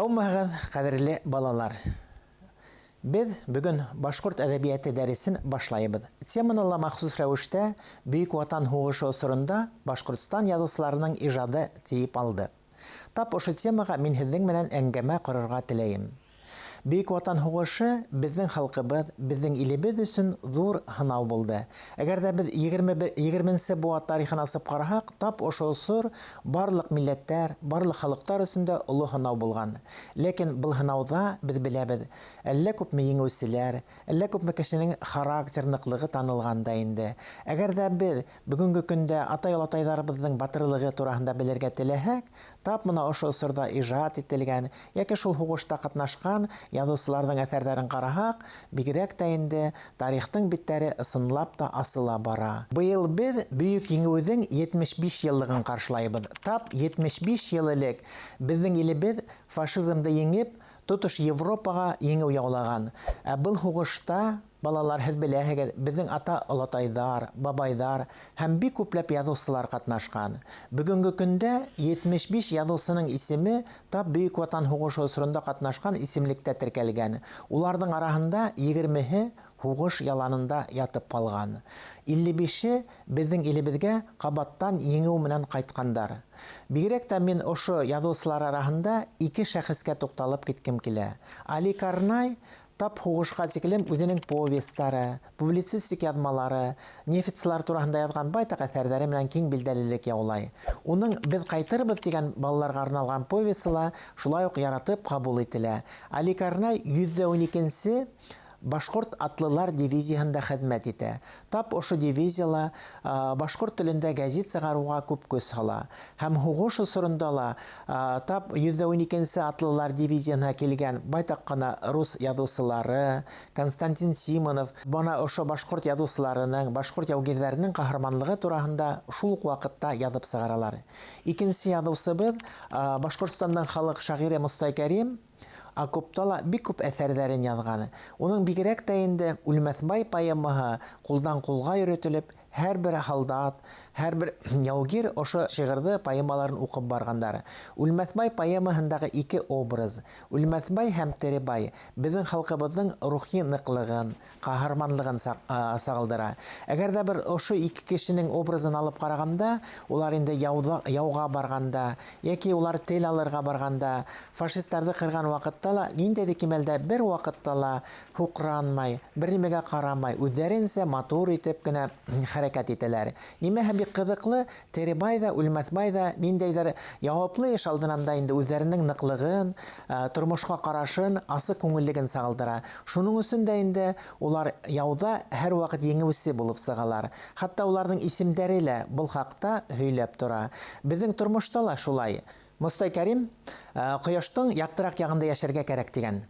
Һаумыһығыҙ, ҡәҙерле балалар! Беҙ бөгөн башҡорт әҙәбиәте дәресен башлайбыҙ. Теманы ла махсус рәүештә Бөйөк Ватан һуғышы осоронда Башҡортостан яҙыусыларының ижады тиеп алдыҡ. Тап ошо темаға мин һеҙҙең менән әңгәмә ҡорорға теләйем. Бөйөк Ватан һуғышы беҙҙең халҡыбыҙ, беҙҙең илебеҙ өсөн ҙур һынау булды. Әгәр ҙә беҙ 21, егерменсе быуат тарихын асып ҡараһаҡ, тап ошо осор барлыҡ милләттәр, барлыҡ халыҡтар өсөн дә оло һынау булған. Ләкин был һынауҙа, беҙ беләбеҙ, әллә күпме еңеүселәр, әллә күпме кешенең характер ныҡлығы танылған да инде. Әгәр ҙә беҙ Бөгөнгө көндә атай-олатайҙарыбыҙҙың батырлығы тураһында белергә теләһәк, тап мына ошо осорҙа ижад ителгән йәки шул һуғышта ҡатнашҡан яҙыусыларҙың әҫәрҙәрен ҡараһаҡ, бигерәк тә инде тарихтың биттәре ысынлап та асыла бара. Быйыл беҙ Бөйөк Еңеүҙең 75 йыллығын ҡаршылайбыҙ. Тап 75 йыл элек беҙҙең илебеҙ фашизмды еңеп, тотош Европаға еңеү яулаған. Ә был һуғышта Балалар, һеҙ беләһегеҙ, беҙҙең ата-олатайҙар, бабайҙар һәм бик күпләп яҙыусылар ҡатнашҡан. Бөгөнгө көндә 75 яҙыусының исеме тап Бөйөк Ватан һуғышы осоронда ҡатнашҡан исемлектә теркәлгән. Уларҙың араһында егермеһе һуғыш яланында ятып ҡалған. Илле бише беҙҙең илебеҙгә ҡабаттан еңеү менән ҡайтҡандар. Бигерәк тә мин ошо яҙыусылар араһында ике шәхескә туҡталып киткем килә. Али Карнай Тап һуғышҡа тиклем үзенең повестьлары, публицистик яҙмалары, нефтьсылар тураһында яҙған байтаҡ әҫәрҙәре менән киң билдәлелек яулай. Уның Беҙ ҡайтырбыҙ дигән балаларға арналған повесы ла шулай уҡ яратып ҡабул ителә. Али Карнай 112 нсе Башҡорт атлылар дивизияһында хеҙмәт итә. Тап ошо дивизияла башҡорт телендә гәзит сығарыуға күп көс һала. Һәм һуғыш осоронда ла тап 112 нче атлылар дивизияһына килгән байтаҡ ҡына рус яҙыусылары, Константин Симонов, бына ошо башҡорт яҙыусыларының, башҡорт яугирҙәренең ҡаһарманлығы тураһында шул уҡ ваҡытта яҙып сығаралар. Икенсе яҙыусыбыҙ, Башҡортостандың халыҡ шағире Мостай Кәрим, Окопта ла бик күп әҫәрҙәрен яҙған. Уның бигерәк тә инде Үлмәҫбай поэмаһы ҡулдан ҡулға йөрөтөлөп, һәрбер һалдат, һәрбер яугир ошо шиғырҙы, поэмаларын уҡып барғандар. Үлмәҫбай поэмаһындағы ике образ, Үлмәҫбай һәм Теребай, беҙҙең халҡыбыҙҙың рухи ныҡлығын, ҡаһарманлығын сағылдыра. Әгәр ҙә бер ошо ике кешенең образын алып ҡарағанда, улар инде яуҙа, яуға барғанда, йәки улар тел алырға барғанда, фашистларҙы ҡырған ваҡытта ла ниндәйҙер кимәлдә бер ваҡытта ла һуҡранмай, бер нимәгә ҡарамай, үҙҙәренсә матур итеп кенә хәрәкәт итәләр. Нимәһе бик ҡыҙыҡлы, Теребай ҙа, Үлмәҫбай ҙа ниндәйҙер яуаплы эш алдынан да инде үҙҙәренең ныҡлығын, тормошҡа ҡарашын, асыҡ күңеллеген сағылдыра. Шуның өсөн дә инде улар яуҙа һәрваҡыт еңеүсе булып сығалар. Хатта уларҙың исемдәре лә был хаҡта һөйләп тора. Беҙҙең тормошта ла шулай. Мостай Кәрим, Кояштың яҡтыраҡ яғында йәшәргә кәрәк, тигән.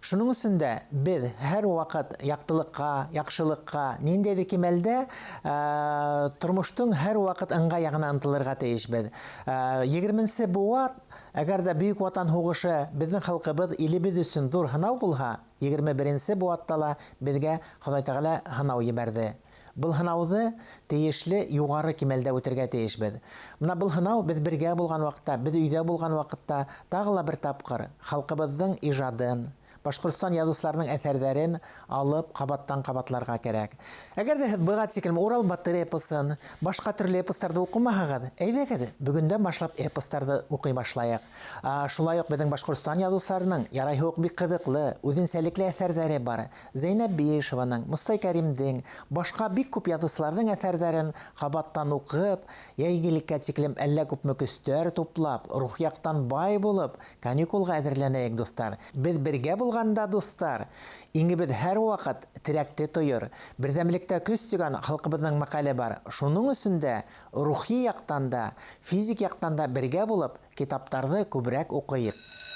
Шуның өсөн дә беҙ һәрваҡыт яҡтылыҡҡа, яҡшылыҡҡа, ниндәйҙер кимәлдә тормоштоң һәрваҡыт ыңғай яғына ынтылырға тейешбеҙ. Егерменсе быуат, әгәр ҙә Бөйөк Ватан һуғышы беҙҙең халҡыбыҙ, илебеҙ өсөн ҙур һынау булһа, 21 нсе быуатта ла беҙгә Хоҙай Тәғәлә һынау ебәрҙе. Был һынауҙы тейешле юғары кимәлдә үтергә тейешбеҙ. Мына был һынау беҙ бергә булған ваҡытта, беҙ өйҙә булған ваҡытта тағы ла бер тапҡыр халҡыбыҙҙың ижадын, Башҡортостан яҙыусыларының әҫәрҙәрен алып ҡабаттан ҡабатларға кәрәк. Әгәр ҙә һеҙ быға тиклем Урал батыр эпосын, башҡа төрлө эпостарҙы уҡымаһағыҙ, әйҙәгеҙ, бөгөндән башлап эпостарҙы уҡый башлайыҡ. Шулай уҡ беҙҙең Башҡортостан яҙыусыларының ярайһы уҡ бик ҡыҙыҡлы, үҙенсәлекле әҫәрҙәре бар. Зәйнәб Биишеваның, Мостай Кәримдең, башҡа бик күп яҙыусыларҙың әҫәрҙәрен ҡабаттан уҡып, йәйгелеккә тиклем әллә күпме көстәр туплап, рух яҡтан бай булып, каникулға әҙерләнәйек, дуҫтар. Беҙ бергә булғанда, дуҫтар, иңебеҙ һәрваҡыт терәкте тойор. Берҙәмлектә көс дигән халҡыбыҙның мәҡәле бар. Шуның өсөн дә рухи яҡтан да, физик яҡтан да бергә булып, китаптарҙы күберәк уҡыйыҡ.